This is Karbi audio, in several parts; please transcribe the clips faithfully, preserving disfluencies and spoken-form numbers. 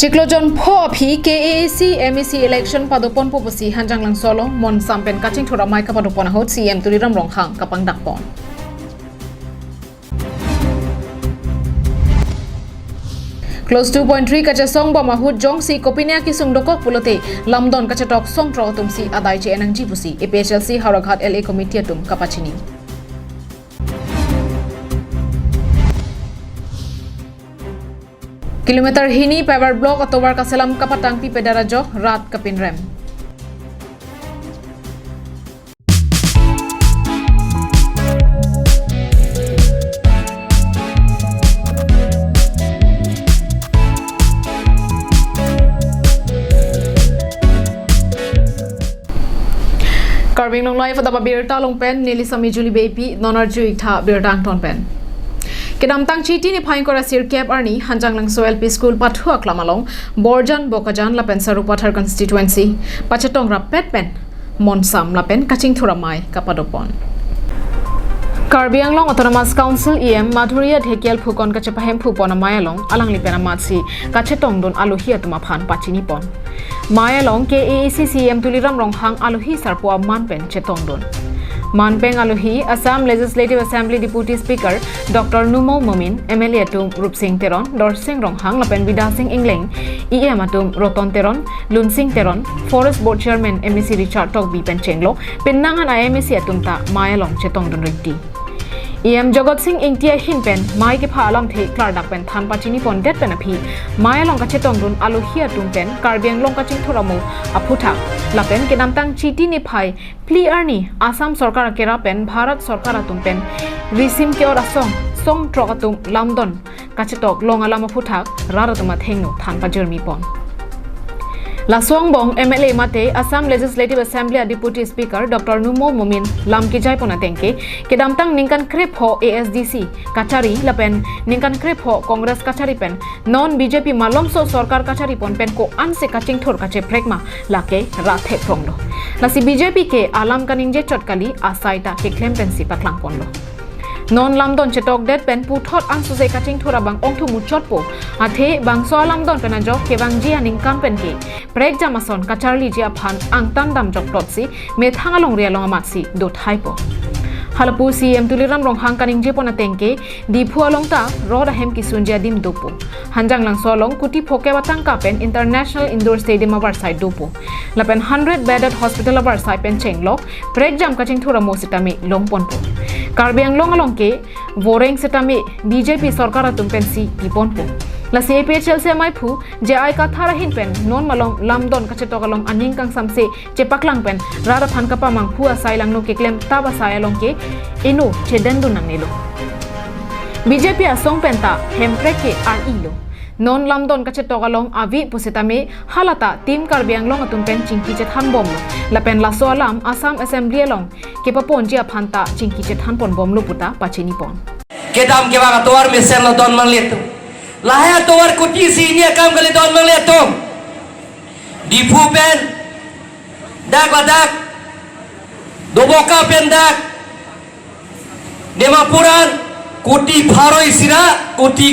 Chiklo jon pho aphi K A A C M A C election padoponpo pusi Hanjanglangso along Monsam pen kachingthur amei kapadopon ahut C E M Tuliram Ronghang kapangdakpon. Clause two point three kachesongbom ahut jongsi kopine akesung dokok pulote lamdon kachetok songthrok atumsi adai che-en nangji pusi A P H L C Howraghat L A Committee atum kapachini. Kilometer hini paver block atovar kaselam kapatangpi pedet ajok rat kapinrem. Karbi Anglong Live adap abirta along pen neli Sami Julie Beypi, non arju-ik tha birta angton pen. Kedamtang Chiti niphai ingkoi ra sirkep arni Hanjanglangso L P School pathu aklam along Borjan, Bokajan lapen Sarupathar constituency pachetong rappet pen Monsam lapen kachingthur amei kapadopon. Karbi Anglong Autonomous Council E M Madhurjya Dhekial Phukan kachepahemphu pon amei along alangli pen amatsi kachetongdun alohi atum aphan pachinipon. Mei along K A A C C E M Tuliram Ronghang alohi sarpo aman pen chetongdun. Manpeng alohi Assam Legislative Assembly Deputy Speaker Doctor Numal Momin, M L A atum Rupsing Teron, Dorsing Ronghang lapen Bidya Sing Engleng, E M atum Roton Teron, Lunsing Teron, Forest Board Chairman M A C Richard Tokbi pen chenglok penang an a M A C atum ta mei along chetongdun rinti. E M Jagat Sing Engti ahin pen mei kepha alamthe klardak pen than pachinipondet pen aphi mei along kachetongdun alohi atum pen Karbi Anglong kachingthur amo aphuthak lapen kedamtang Chiti niphai phli arni Assam Sorkar akera pen Bharat Sorkar atum pen risim ke-ot asong songthrok atum lamdon kachetok long alam aphuthak rat atum athengno than pajirmipon. Laso angbong M L A mate Assam Legislative Assembly a Deputy Speaker Doctor Numal Momin lam kejaipon ateng ke kedamtang ningkan krepho A S D C kachari lapen ningkan krepho Congress kachari pen non B J P malomso sorkar kacharipon pen ko-ansi kachingthur kacheprek ma lake rat theklonglo. Lasi B J P ke alam kaningje chot kali asai ta keklem pensi paklangponlo. Non lamdon chetokdet pen puthot ansose kachingthur abang ongthu muchotpo. Athe bangso alamdon pen ajok kevangji aningkan pen ke prekjam ason kacharliji aphan angtan damjok plotsi methang alongri along amatsi dothaipo. Halapu C E M Tuliram Ronghang kaningjepon ateng ke Diphu along ta rod ahem kesunji adim dopo. Hanjanglangso along kuti phokep atangka pen International Indoor Stadium avarsai dopo. Lapen hundred bedded hospital avarsai pen chenglok prekjam kachingthur amo sitame longponpo. Karbi Anglong along ke voreng sitame B J P sorkar atum pensi piponpo. Lasi A P H L C amaiphu J I Kathar ahin pen non malom lamdon kachetok along aning kangsamse chepaklang pen rat aphan kapamanghu asai langno keklem tap asai along ke eno chedendun nangnelo. B J P asong pen ta hemprek ke ar-ilo. Non lamdon kachetok along ave pusitame halata Team Karbi Anglong atum pen chingki chethanbomlo. Lapen laso alam Assam Assembly along kepaponji aphan ta chingki chethanponbomlo puta pachinipon. Kedam kevang atovar mesenlo don mangle atum. Lahai atovar kuti si ini akam kali don mangle atum. Diphu pen dak ladak, Doboka pen dak, Dimapur an kuti pharo isi ra kuti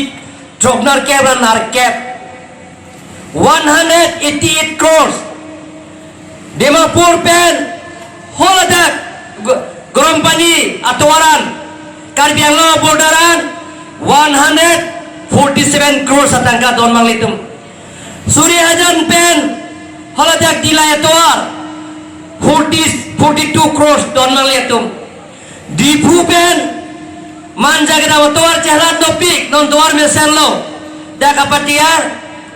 throknerkep ra nerkep. One hundred eighty-eight crores. Dimapur pen haladak G-, Garampani atovar an, Karbi Anglong border an one hundred forty-seven crores atangka don mangle atum. Surihajan pen haladak Dillai atovar forty, forty-two crores don mangle atum. Diphu pen Manja kedam atovar chehlan dopik, non tovar mesenlo. Dak apatiar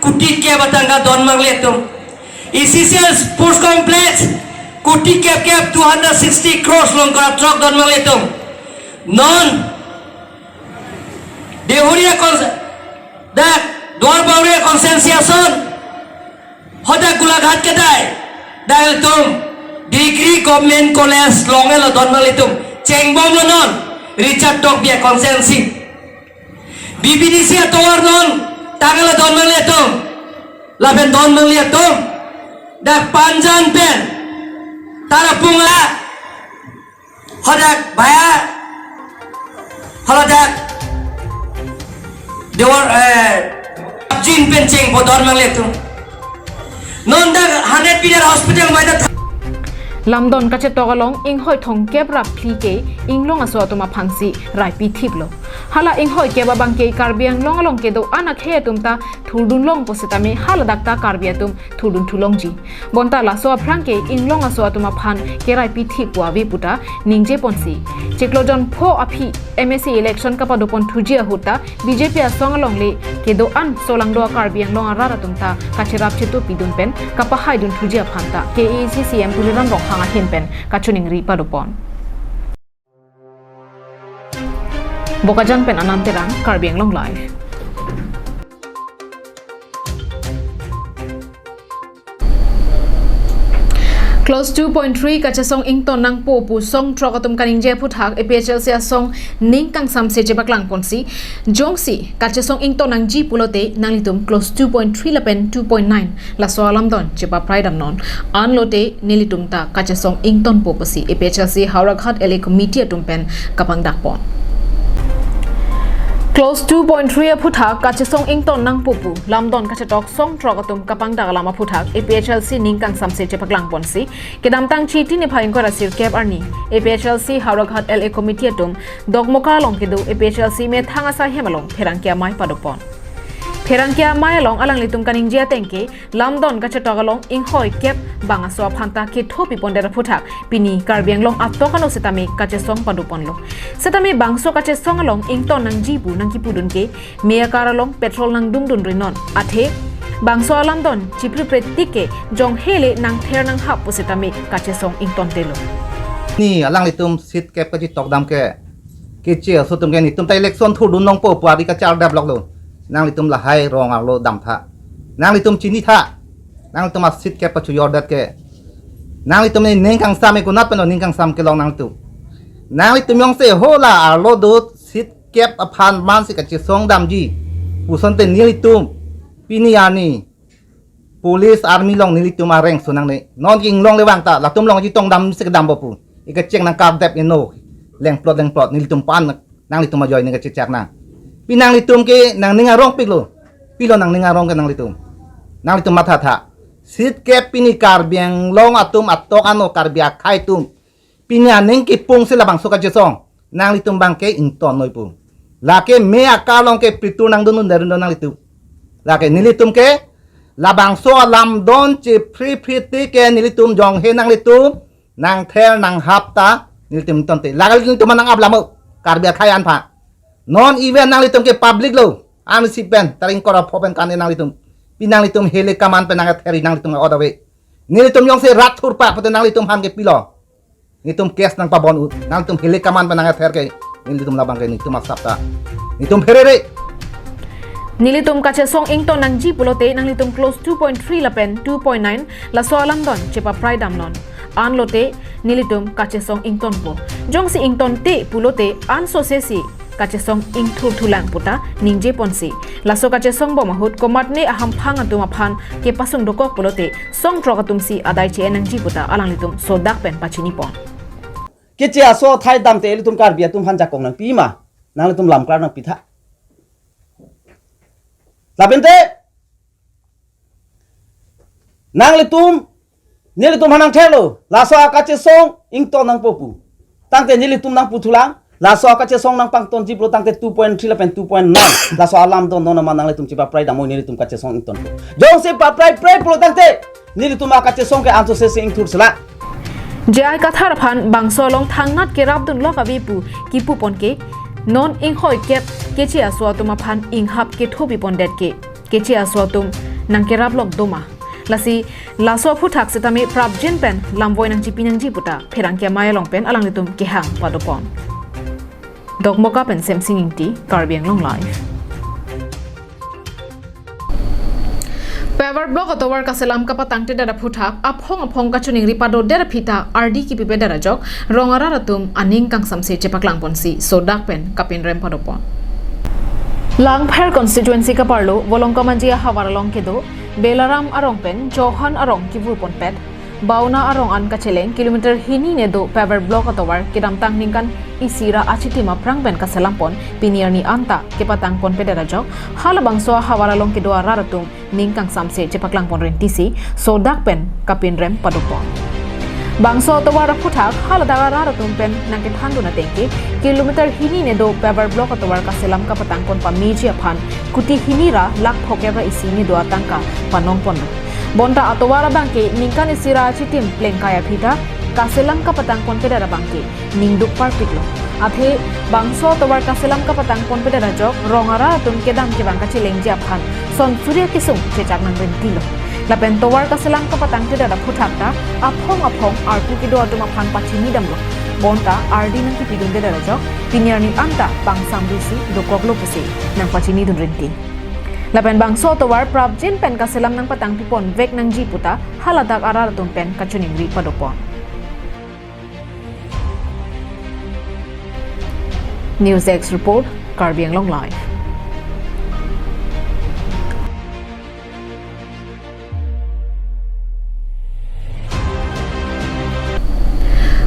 kuti kep atangka don mangle atum. E C C L Sports Complex kuti kep kep two hundred sixty crores long kora throk don mangle atum. Non Dehuria cons-, dak Duar Bauria constituency ason, hadak Golaghat kedai, dak ilitum Degree Government College long-etlo don mangle atum, chengbomlo non Richard Tokbi constituency. B B D C atovar non tanglo don mangle atum, lapen don mangle atum dak Panjan pen Tarapung a hadak baya, hadak Dewar, eh, Chin pen cheng bodor mang le tu. Non dak hundred pillar hospital mai ta tha- Lamdon kachetok along inghoi thomkep ra phli ke inglong aso atum aphansi raipi thiplo. Hala inghoi kep abang ke Karbi Anglong along kedo-an akhei atum ta thurdun long pusitame haladak ta Karbi atum thurdun thulongji. Bonta laso aphrang ke inglong aso atum aphan keraipi thip pu ave puta ningje ponsi. Chiklo jon pho aphi M A C election kapadopon thuji ahut ta B J P asong along le kedo-an solangdo a Karbi Anglong arat atum ta kacherap chetu pidun pen kapahaidun thuji aphan ta K A A C C M Tuliram Ronghang ahin pen kachiningri padopon. Bokajan pen Anand Terang, Karbi Anglong Live. Clause two point three kachesong ington nangpo pu song throk atum kaningje aphuthak A P H L C asong ning kangsamse chepaklang ponsi. Jongsi kachesong ington nangji pulote nanglitum clause two point three lapen two point nine laso alamdon chepaprai damnon. Anlote nelitum ta kachesong ingtonpo pusi A P H L C Howraghat L A Committee atum pen kapangdakpon. Clause two point three aphuthak kachesong ington nangpo pu lamdon kachetok song throk atum kapangdak alam aphuthak A P H L C ning kangsamse chepaklang ponsi. Kedamtang Chiti niphai ingkoi ra sirkep arni A P H L C Howraghat L A Committee atum Dokmoka along kedo A P H L C methang asai hem along pherangke amei padopon. Pherangke amei along alanglitum kaningje ateng ke lamdon kachetok along inghoi kep bang aso aphan ta ketho pipondet aphuthak pini Karbi Anglong atok ano setame kachesong padoponlo. Setame bangso kachesong along ington nangji pu nangkipudun ke me akar along petrol nangdungdun rinon. Athe bangso alamdon chipripre tik ke jonghe le nangther nanghap pusitame kachesong ingtontelo. Ni alanglitum seat kep kachetok dam ke, keche aso atum ke netum ta election thurdun nangpo pu adi kachar dap loklo. Nanglitum lahai rong arlo damtha. Nanglitum chinitha. Nanglitum a seat kep pachujordet ke. Nanglitum ne ning kangsam e kunat pen ning kangsam kelong nanglitum. Nanglitum jongsi hala arlo do seat kep aphan mansi kachesong damji pu asonte nelitum pini arni police army along nelitum areng sonangne. Non ke inglong le vang ta latum along chetong damsi kedampo pu. Ikecheng nangkardep ino lengplot lengplot nelitum pan nanglitum ajoine kachechak nang. Pi nanglitum ke nangning arong piklo. Pilo nangning arong ke nanglitum. Nanglitum mathatha. Seat kep pini Karbi Anglong atum atok ano Karbi akhei atum pini aning kipungsi labangso kachesong nanglitum abang ke ingtonnoi pu. Lake me akar along ke pritur nangdundundet rinon nanglitum. Lake nelitum ke labangso alamdon chipripre tik ke nelitum jonghe nanglitum nangther nanghap ta nelitum ingtonte. Lake nelitum nang-ap lamo Karbi akhei an aphan. Non even nanglitum ke public lo. An si pen taring kora pho pen kan nanglitum. Pi nanglitum hele kaman pen nangtheri nanglitum ot ave. Nelitum jongsi rat thurpa pute nanglitum aphan ke pilo. Nelitum case nangpabon ut. Nanglitum hele kaman pen nangther ke nelitum labang ke nelitum asap ta nelitum pherere. Nelitum kachesong ington nangji pulote nanglitum clause two point three lapen two point nine laso alamdon chepaprai damnon. Anlote nelitum kachesong ingtonpo. Jongsi ingtonte pulote ansose si kachesong ingthurthulang puta ningje ponsi. Laso kachesong bom ahut komatne ahamphang atum aphan kepasung dokok pulote song throk atumsi adai che-en nangji puta alanglitum sodak pen pachinipon. Keche aso athai damte ilitum Karbi atum aphan jakong nangpi ma? Nanglitum lamklar nangpitha. Lapen te nanglitum, nelitum aphan nangtherlo, laso akachesong ington nangpo pu. Tangte nelitum nangputhulang, laso akachesong nangpangtonji pulo tangte two point three lapen two point nine. Laso alamdon non ma nanglitum chepaprai damnoi nelitum kachesong ingtonpo. Jongsi paprai prai pulo tangte nelitum akachesong ke ansose si ingthur sela. J I Kathar aphan bangso along thangnat kerapdun lok ave pu kipupon ke non inghoi kep keche aso atum aphan inghap ketho pipondet ke keche aso atum nangkerap lok doma. Lasi laso aphuthak setame prapjin pen lamvoi nangchipi nangji puta pherangke amei along pen alanglitum kehang padopon. Dokmoka pen Semsing Ingti, Karbi Anglong Live. Pavard Block atovar kaselam kapatangtedet aphuthak aphong aphong kachiningri padodet aphi ta ardi kipipedet ajok rong arat atum aning kangsamse chepaklang ponsi sodak pen kapinrem padopon. Langpher constituency kaparlo Volongkom Anji ahavar along kedo Belaram arong pen Johan arong kivurponpet Bauna arong an kacheleng kilometer hini ne do paver block atovar kedamtang ningkan isi ra achitim aphrang pen kaselam pon pini arni anta kepatang ponpedet ajok halabangso ahavar along kedo arat atum ning kangsamse chepaklang pon rentisi sodak pen kapinrem padopon. Bangso atovar aphuthak haladak arat atum pen nangkethan dun ateng ke kilometer hini ne do paver block atovar kaselam kapatang pon pameji aphan kuti hini ra lakh phokep ra isi ne do atangka panong ponlo. Bonta atovar abang ke ningkan isi ra achitim plengkai aphi ta kaselam kapatang ponpedet abang ke ningduk parpiklo. Athe bangso atovar kaselam kapatang ponpedet ajok rong arat atum kedam kevang kachelengji aphan son suri akesung chechak nangrentilo. Lapen tovar kaselam kapatangtedet aphuthak ta aphong aphong arpu kedo atum aphan pachini damlo. Bonta ardi nangkepidundedet ajok pini arni anta pangsamrisi dokoklo pusi nangpachini dun renti. Lapen bangso atovar prapjin pen kaselam nangpatangpi ponvek nangji puta haladak arat atum pen kachiningri padopon. News Desk Report, Karbi Anglong Live.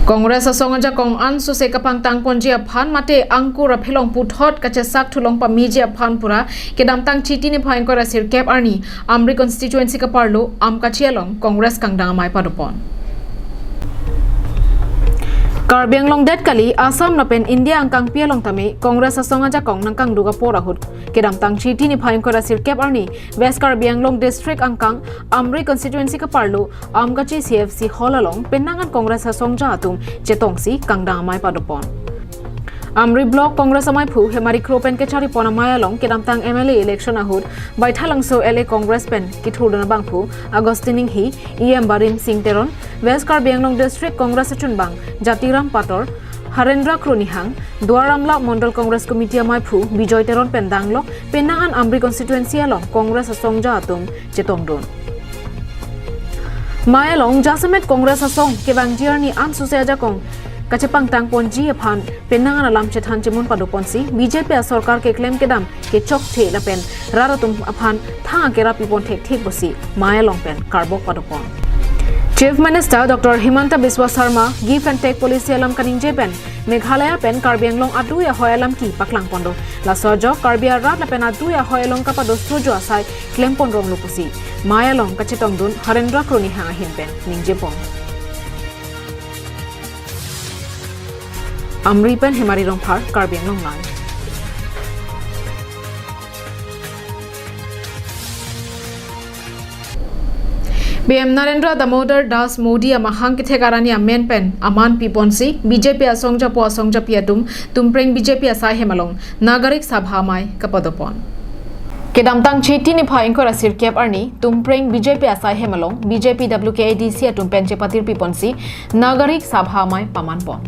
Congress asong ajakong ansose kapangtang ponji aphan mate angkur aphelong puthot kachesak thulong pameji aphan pura kedamtang Chiti niphai ingkoi ra sirkep arni Amri constituency kaparlo Amkachi along Congress kangdang amei padopon. Karbi Anglong det kali, Assam lapen India angkangpi along tame Congress asong ajakong nangkangduk apor ahut kedamtang Chiti niphai ingkoi ra sirkep arni West Karbi Anglong District angkang Amri constituency kaparlo Amkachi C F C Hall along penang an Congress asongja atum chetongsi kangdang amei padopon. Amri Block Congress amaiphu Hemari Kro pen kecharipon amei along kedamtang M L A election ahut Baithalangso L A Congress pen kethurdun abangphu Augustine Enghi, E M Barim Singh Teron, West Karbi Anglong District Congress achunbang Jatiram Pator, Harendra Kronihang, Duar Amla Mondol Congress Committee amaiphu Bijoy Teron pen danglok penang an Amri constituency along Congress asongja atum chetongdun. Mei along jasemet Congress asong kevangji arni ansose ajakong kachepangtang ponji aphan penang an alam chethan chemun padoponsi B J P asorkar keklem kedam kechokthe lapen rat atum aphan thang akerap pipon thekthe pusi mei along pen karbok padopon. Chief Minister Doctor Himanta Biswa Sarma Give and Take Policy alam kaningje pen Meghalaya pen Karbi Anglong adui ahoi alam kepaklang ponlo. Laso ajok Karbi arat lapen adui ahoi along kapadosojo asai klem pon ronglo pusi mei along kachetongdun Harendra Kronihang ahin pen ningjepon. Amri pen Hemari Rongphar, Karbi Anglong Live. P M Narendra Damodar Das Modi amahang kethek arni amen pen aman piponsi B J P asongjapo asongjapi atum Tumpreng B J P asai hem along Nagarik Sabha amei kapadopon. Kedamtang Chiti niphai ingkoi ra sirkep arni Tumpreng B J P asai hem along B J P W K A D C atum pen chepatir piponsi Nagarik Sabha amei pamanpon.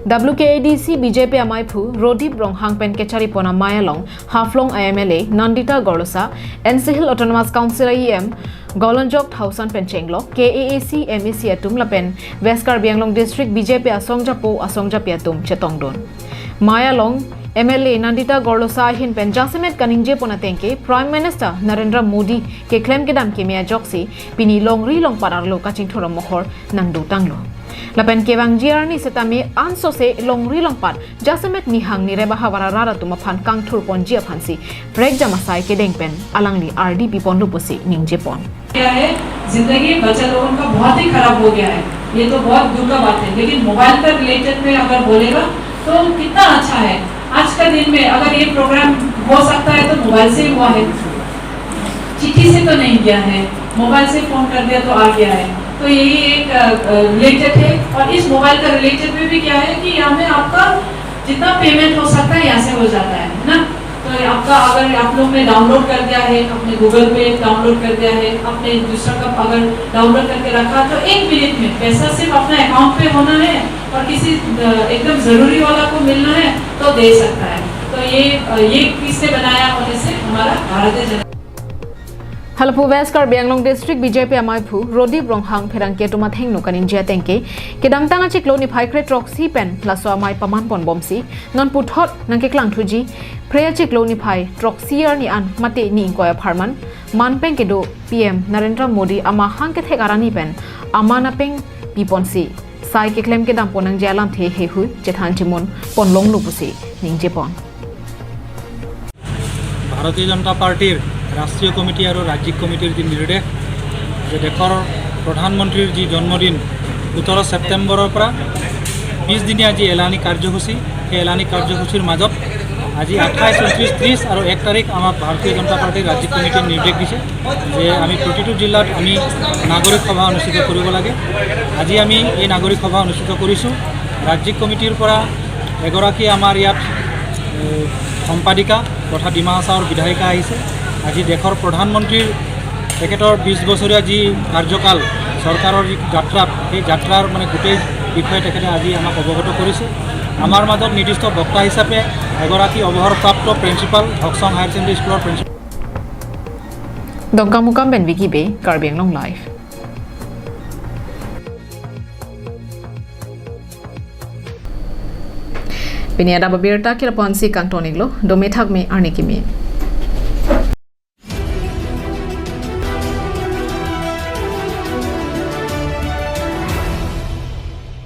W K A D C B J P amaiphu Rodip Ronghang pen kecharipon amei along Haflong a M L A Nandita Gorlosa, N C Hill Autonomous Council a E M Golonjok Thaosen pen chenglok K A A C M A C atum lapen West Karbi Anglong District B J P asongjapo asongjapi atum chetongdun. Mei along M L A Nandita Gorlosa ahin pen jasemet kaningjepon ateng ke Prime Minister Narendra Modi keklem kedam keme ajoksi pini longri longpat arlo kachingthur amohor nangdotanglo. Lapen kevangji arni setame ansose longri longpat jasemet nihang nireba havar arat atum aphan kangthur ponji aphansi prekjam asai kedeng pen alangli ardi piponlo pusi ningjepon. क्या है, जिंदगी बच्चा लोगों का बहुत ही खराब हो गया है, ये तो बहुत दुख का बात है। लेकिन मोबाइल का रिलेटेड में अगर बोलेगा तो कितना अच्छा है। आज का दिन में अगर ये प्रोग्राम हो सकता है तो मोबाइल से ही हुआ है। चिट्ठी से तो नहीं गया है, मोबाइल से फोन कर दिया तो आ गया है। तो यही एक रिलेटेड है। और इस मोबाइल का रिलेटेड में भी क्या है कि यहाँ में आपका जितना पेमेंट हो सकता है यहाँ से हो जाता है, है ना? तो आपका अगर आप लोग ने डाउनलोड कर दिया है, अपने गूगल पे डाउनलोड कर दिया है, अपने दूसरा का अगर डाउनलोड करके रखा तो एक मिनट में पैसा सिर्फ अपना अकाउंट पे होना है और किसी अ, एकदम जरूरी वाला को मिलना है तो दे सकता है। तो ये अ, ये किसने बनाया और इसे हमारा भारतीय Janata Halapu West Karbi Anglong District B J P amaiphu Rodip Ronghang pherangke atum athengno kaningje atengke, kedamtang achiklo niphai kre throksi pen laso amei paman ponbomsi, non puthot nangkeklang thuji, phre achiklo niphai throksi arni an mate ni ingkoi apharman, man pen kedo P M Narendra Modi amahang kethek arani pen aman apeng piponsi, sai keklem kedam pon nangji alamthe heihui chethan chimun ponlonglo pusi ningjepon. ভাৰতীয় জনতা পাৰ্টীৰ ৰাষ্ট্ৰীয় কমিটি আৰু ৰাজ্যিক কমিটিৰ যি নিৰ্দেশ যে দেশৰ প্ৰধানমন্ত্ৰীৰ যি জন্মদিন সোতৰ ছেপ্টেম্বৰৰ পৰা বিছ দিনীয়া যি এলানি কাৰ্যসূচী, সেই এলানি কাৰ্যসূচীৰ মাজত আজি আঠাইছ, ঊনত্ৰিছ, ত্ৰিছ আৰু এক তাৰিখ আমাক ভাৰতীয় জনতা পাৰ্টীৰ ৰাজ্যিক কমিটিয়ে নিৰ্দেশ দিছে যে আমি প্ৰতিটো জিলাত আমি নাগৰিক সভা অনুষ্ঠিত কৰিব লাগে। আজি আমি এই নাগৰিক সভা অনুষ্ঠিত কৰিছোঁ। ৰাজ্যিক কমিটিৰ পৰা এগৰাকী আমাৰ ইয়াত এ, সম্পাদিকা তথা ডিমা হাছাওৰ বিধায়িকা আহিছে। আজি দেশৰ প্ৰধানমন্ত্ৰীৰ তেখেতৰ বিছ বছৰীয়া যি কাৰ্যকাল, চৰকাৰৰ যি যাত্ৰাত, সেই যাত্ৰাৰ মানে গোটেই বিষয়ে তেখেতে আজি আমাক অৱগত কৰিছে। আমাৰ মাজত নিৰ্দিষ্ট বক্তা হিচাপে এগৰাকী অৱসৰপ্ৰাপ্ত প্ৰিন্সিপাল, ধকচং হায়াৰ ছেকেণ্ডেৰী স্কুলৰ principal. Dongkamukam pen Vicky Bey, Karbi Anglong Live. Pini adap abirta ke lapu-ansi kangton-iklo, dome thakme arni kimi.